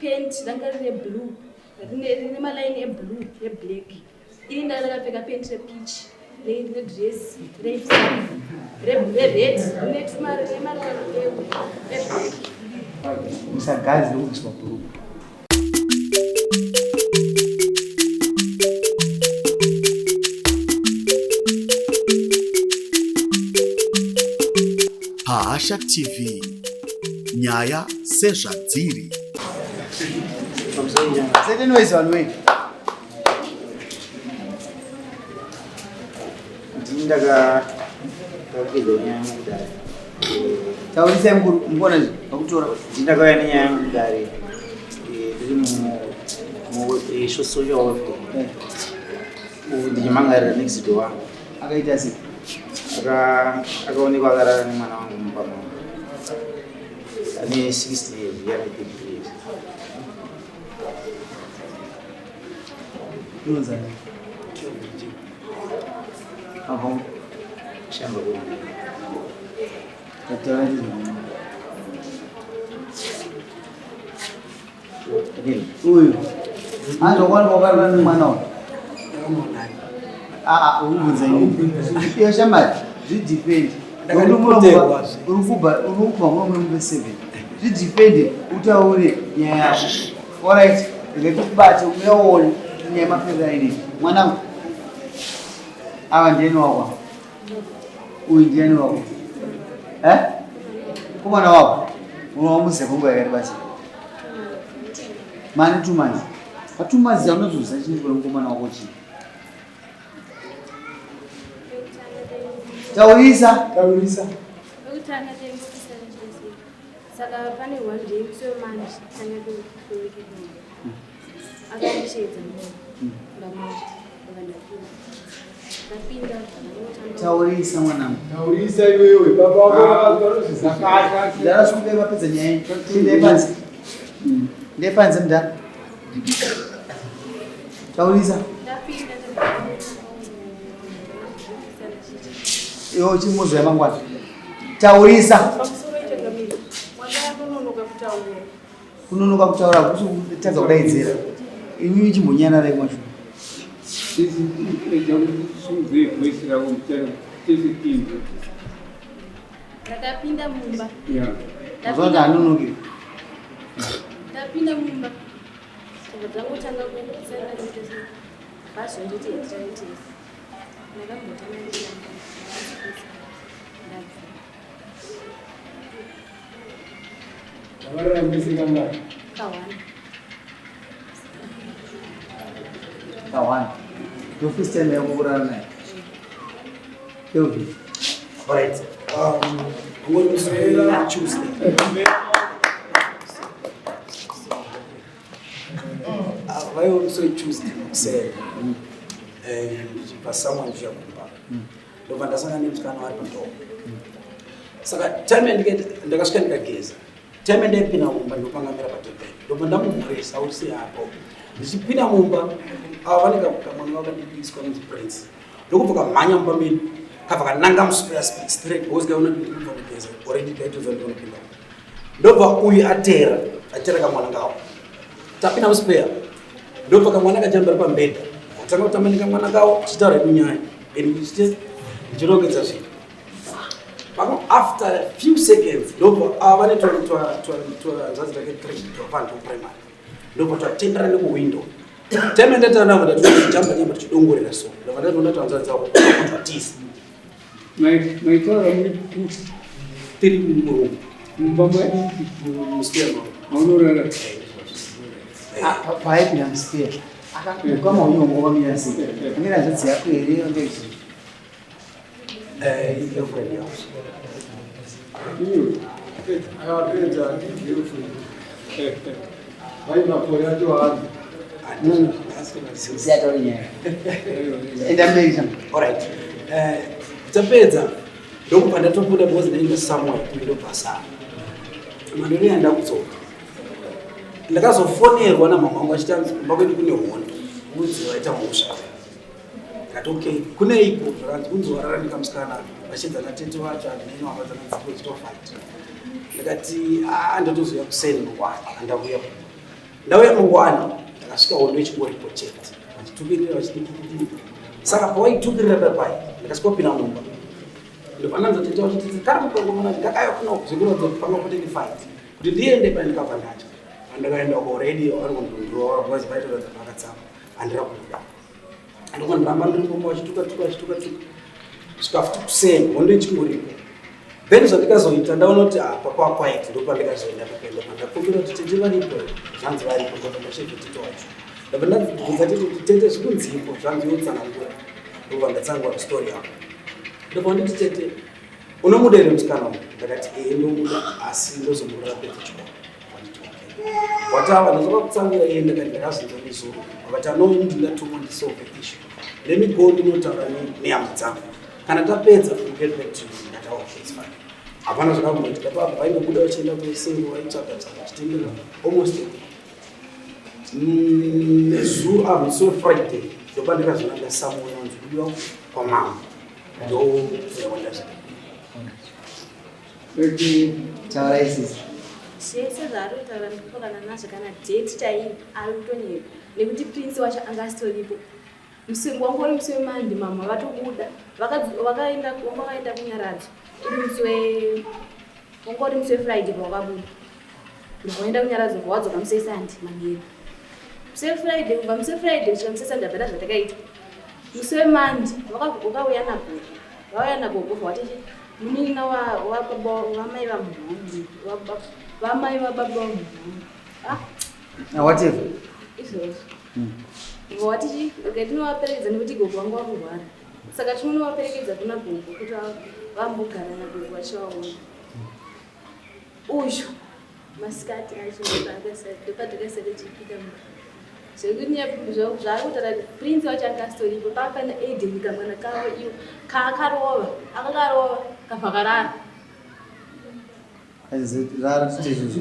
Pant ranga rine blue rine malaini eblue neblack. Ini ndanga ndakapfeka pant repeach rine dress rered rine tumarara eblack. Musagazi rokubviswa bhuruku. Pahasha TV nyaya sezvadziri. Sete noise vanhu wei. Ndini ndaka ndakapedza nyaya yangu kudare. Taurisai mukuru, mukuona izvi, vakutora. Ndini ndakauya nenyaya yangu kudare. Eh, Ndiri mu mu eh, social welfare. Eh, Ndichimangarira next door wangu. Akaita sei? Aka akaonekwa akarara nemwana wangu mumba mangu. Ane 60 years, iye ane 30 years. Unonzani? Abva Shamba kuri. Tataura ndizvo. Uyu. Anzi wakwanikwa wakarara nemwana uyu. Aa, urikubvunza ini. Iyo shamari, zvidefend. Uri kubva uri kubva murume mumbe 7. Zvidefend utaure nyaya yako. Alright, ndikubate uyaone nyaya mapera ini. Mwanangu. Ava ndiani wako? Uyu ndiani wako? Eh? Kumwana wako? Unomuziva nguva yakati basi. Mani 2 months. Pa 2 months unozoziva chini kune mukomana wako chii? Taurisa. Taurisa. Pekutanga taimbopisana chese. Saka pane one day musi wemanje tanga kuwiki akandisheedza mumba ndapinda. Ndapinda ndakangotanga. Taurisa mwanangu. Taurisa iwewe baba wako vanozvisakata. Ndara sungai vapedza nyaya iyi. Ndei panze. Ndei panze mudhara. Taurisa. Ndapinda ndakangotanga chichi. Iwe uchimuzo yamangwana. Taurisa. Pamusoro ichangamire. Mwana anononoka kutaura. Kunonoka kutaura kusi kutadza kudaidzira. Imi chimbonyararai kumashure. Ndakapinda mumba. Mazuva ano anonoki. Ndapinda mumba. Ndabva ndangotanga kupisana kuita sei. Vazonditi hatiraiti. Ndakambotanga ndichiramba. Ndabva. Vakarara mese kangani? Kawana. Kawana. Ndo first time yako kurara naye. Kelvin. Alright. Ngori musi wa Tuesday. Ah, vaiwa musi wa Tuesday kuseni. Eh, ndichibva somewhere ndichiuya kumba. Ndobva ndasangana nemusikana wari padoor. Saka time yandikaita ndakasvika ndikageza. Time yandaipinda mumba ndopangamira patebheri. Ndobva ndamumhoresa usi apo. Ndichipinda mumba ava vane kamwana vakandibiswa kanonzi Prince. Ndokubva kamhanya mumba medu. Kabva kananga musquare straight because kaona ndikubva kugeza already kaitodza ndinopinda. Ndobva uyu atera, atera kamwana kawo. Tapinda muspare. Ndobva kamwana kajambira pambedha. Atanga kutamba nekamwana kawo tichitaura hedu nyaya. And ndichirongedza zvinhu. Pako after a few seconds ndobva ava vane twanzvadzi take three twavanhu tweprimary. Ndobva twatendera nekuwindow. Time yandatanga navo ndati jamba jamba tichidongorera so. Ndobva ndatoona twanzvadzi dzavo twatiza. Maitaura muri two Tiri muroom mumba madiki muspare mavo. maunorara. Ah, paaipinda muspare. Ukama uyu wanga wakamira sei? Ange hanzvadzi yako here ange chii? Eh, girlfriend yavo. Iyo. Akapedza girlfriend. Vai makore acho haandi. Siya tauri nyaya. Enda mberi chama. Alright. Eh, tapedza ndokubva ndatobuda because ndaenda somewhere ndobva saa. Manheru aya ndakudzoka. Ndakazofonerwa namama wangu achiti anzi kumba kwedu kune hondo. Kunzi vaita mhosva. Ndikati okay, kune ipo zvakanzi kunzi warara nekamusikana vachidza natete vacho handinei wamba dzananzi chitofight. Ndikati ah ndotozouya kuseni mangwana andakuya kumba. Ndauya mangwana ndakasvika hondo ichingoripo chete, vachitukirira vachidikidii. Saka pawaitukirira papai ndakasvika kupinda mumba, ndopananza tete vachiti kari mukangomana ndakauya kuno zvekuratidza kuti panga poteni fight kuti ndiende pai. Ndikabva ndatya pandakaenda uko already vari kundondirova because vaitoratidza vakatsama handira kubuda. Ndokondiramba ndiri mumba vachituka tuka vachituka tuka svika futi kuseni, hondo ichingoripo. Then zvandikazoita, ndaona kuti apa kwaquiet, ndopandikazoenda pakaenda pandakumbira kuti tete varipo, zvanzi varipo. Ndobva ndashevedza tete wacho, ndabva ndabvunza tete kuti tete zvikunzipo, zvanzi yotsanangura. Ndobva ndatsanangura story yako, ndobva nditi tete unomuda here musikana uyu? Ndakati ee, ndomuda, asi ndozomurora pedza chikoro. Wanditi okay, watava ndazoka kutsangira iye. Ndakati ndakazvinzwa nezuro. Vakati ano ndingatumwa ndisolve issue, let me go ndinotaura nehama dzangu, kana tapedza we'll get back to you. Ndati okay, it's fine. Hapana zvakakumboitika papo, vaingobuda vachienda kusengo, vaitsvaga tsvaga vachitengera almost a week. Nezuro ah, musi weFriday ndopandikazoona ndasamona unzi kudiwa kwamama ndo ndawandazvika. Taura isisi. Zvese zvaari kutaura ndikupokana nazvo, kana date chaiyo ari kutonyepa nekuti Prince wacho anga asitoripo. Musi wanga uri musi weMonday, mama vatobuda vakaenda, wanga vakaenda kunyaradzo uri musi we wanga uri musi weFriday pawakabuda, ndakaenda kunyaradzo wadzoka musi weSunday manheru. Musi weFriday, kubva musi weFriday kusvika musi weSunday hapana zvatakaita. Musi weMonday wakauya nagogo, vauya nagogo vawati munin'ina wababa vamai vamunhu vamai vababa vamunhu. Ah, Whatever. Izvozvo wati chi okay, tinovaperekedza nekuti gogo vangu vakurwara, saka tinonovaperekedza kuna gogo kuti vambogara nagogo vachivaona. Uyu masikati acho ndopatakasati tichipinda mumba zvekuti zvaari kutaura Prince wacho anga asitoripo. Pava pane Aiden kamwana kavo iwo kaakarova, akakarova kabva karara. Rara tite izvozvo.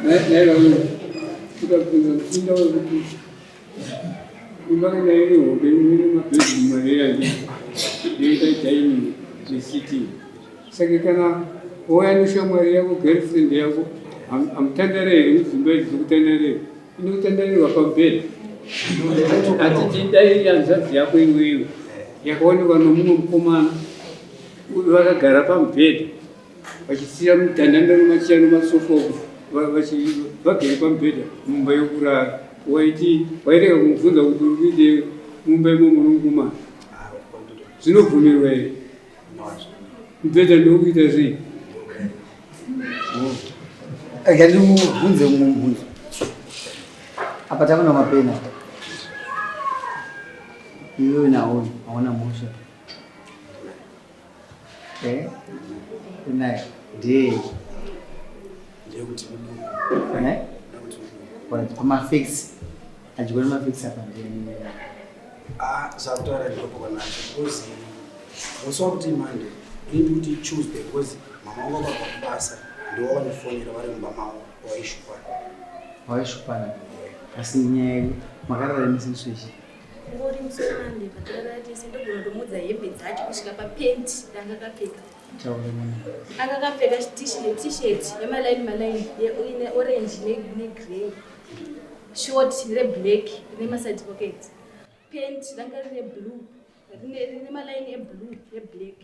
Naiva ukabvunza muchinda wekuti imba kana iri hombe ine mabedroom maviri yoita dining nesitting, saka kana wauya neshamwari yako, girlfriend yako, hamutandare here mudzimba idzi dzekutandarira? Inotandarirwa pamubhedha. Hatiti dai hanzvadzi yako iwewe yakaonekwa nomumwe mukomana vakagara pamubhedha vachisiya mudhandanda nomachiya nomasofa uku, vagere pamubhedha mumba yokurara, waiti wairega kumubvunza kuti uri kuitei mumba imomo nomukomana? Zvinobvumirwa here? Mubhedha ndokuita sei? Rega ndikubvunze mumwe mubvunzo. Apa takuna mapena. Iwewe naona hauna mhosva. Eh? Unayo. Ndiye. Ndeyekuti Eh? Alright, pamafacts. Adyiwa nemafacts apa ndiye. Ah, zvakutaura ndinopoka nacho because musi wakuti Monday, ini ndikuti Tuesday, because mama vangu vakabva kubasa ndowavanifonera vari mumba mavo waishupana. Waishupana. Asi nyaya yedu makarara misi wechi. Ngori musi weMonday patirara tese, ndogona kutomudza hembe dzacho kusvika papenti ranga akapfeka. Taura mwana. Anga akapfeka t-shirt yemalaini malaini ine orange negrey, short reblack rine maside pocket, pent ranga rine blue, rine malaini eblue neblack.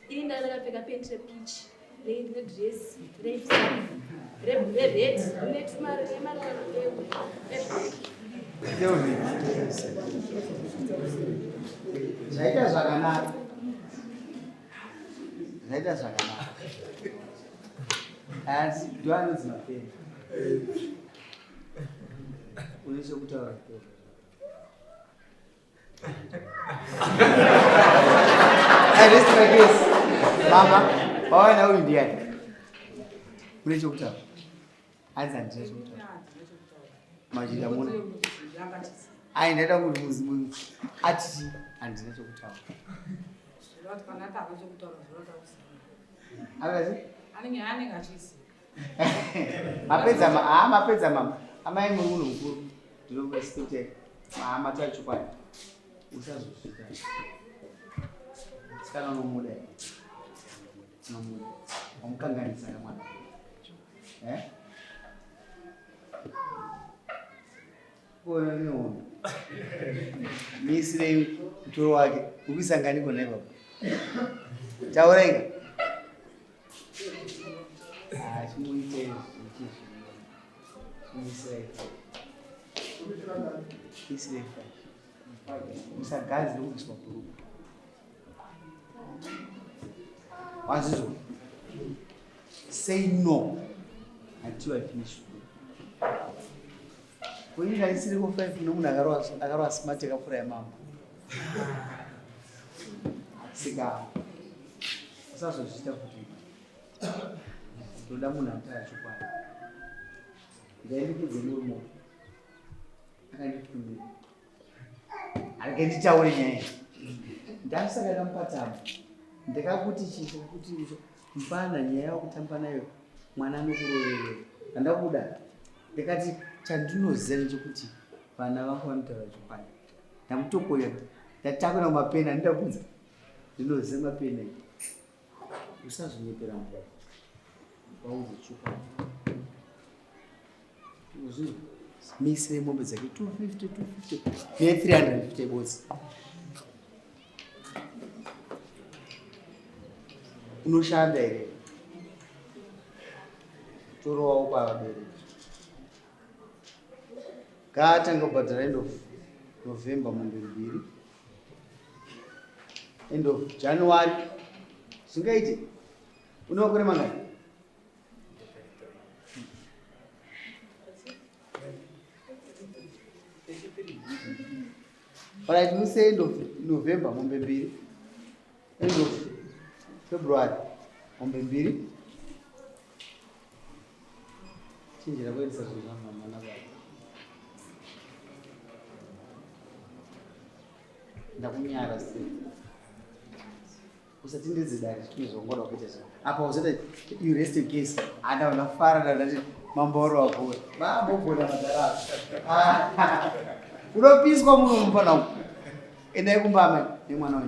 Ini ndanga ndakapfeka pent repeach rine dress rered rine tumaruva eblack. Zvaita zvakanaka. Zvaita zvakanaka. Asi ndo anonzi mapena. Une chekutaura? I rest my case. Mama, wawana uyu ndiani? Une chekutaura? Hanzi handina chekutaura. Majida muna. Ai, ndaida kuti muzi ati handina chekutaura. Akati? Anenge achiziva. Mapedza ma ah, mapedza mama. Amai muri munhu mukuru. Ndinokurespectai. Mama taura chokwadi. Usazosvika. Sikana unomuda here? Unomuda. Wamukanganisa kamwana. Eh? Kuona nehondo. Misirei mutoro wake. Ukuisangani kona ipapo. Tauraika. Ah, chimuite izvi. Chimuisirei. Isirei. Musagazi kubviswa bhuruku. Wazizwa? Say no until I finish school. Kwenye ndaisiri ko 5 nomunhu akarova smart yakapfuura yamambo. Sika usazozviita futi. Ndoda munhu anotaura chokwadi. Ndaindikudze murume akanditumira. Arege nditaure nyaya. Ndasaka ndamupatama. Ndakakuti chii chakakuti icho mfana nyaya yakutamba nayo mwana anokuroverera. Handakuda. Ndakati chandinoziva ndechekuti vana vangu vanotaura chokwadi. Ndamutokoya ndatakura mapeni andida kunza. Ndinoziva mapeni. Usazonyepera mwana. Wauze chokwadi. Misire mombe dzake 250 250 ne 350 bodzi. Unoshanda here? Torowawo pavabereki. Ngaatanga kubhadhara end of November mombe mbiri. End of January. Zvingaite? Une makore mangani? Alright, we say end of November mombe mbiri. End of February mombe mbiri. Chinjira kuendesa zvinhu zvamama nababa. Ndakunyara sei. Usatindidze dare zvimwe zvaungoda kuita izvo. Apa uzoita you rest your case. Handa unafara ndati mambo oro wagora. Vambogona madhara. Unopiswa muno mufana uku. Endai kumba amai nemwana wenyu.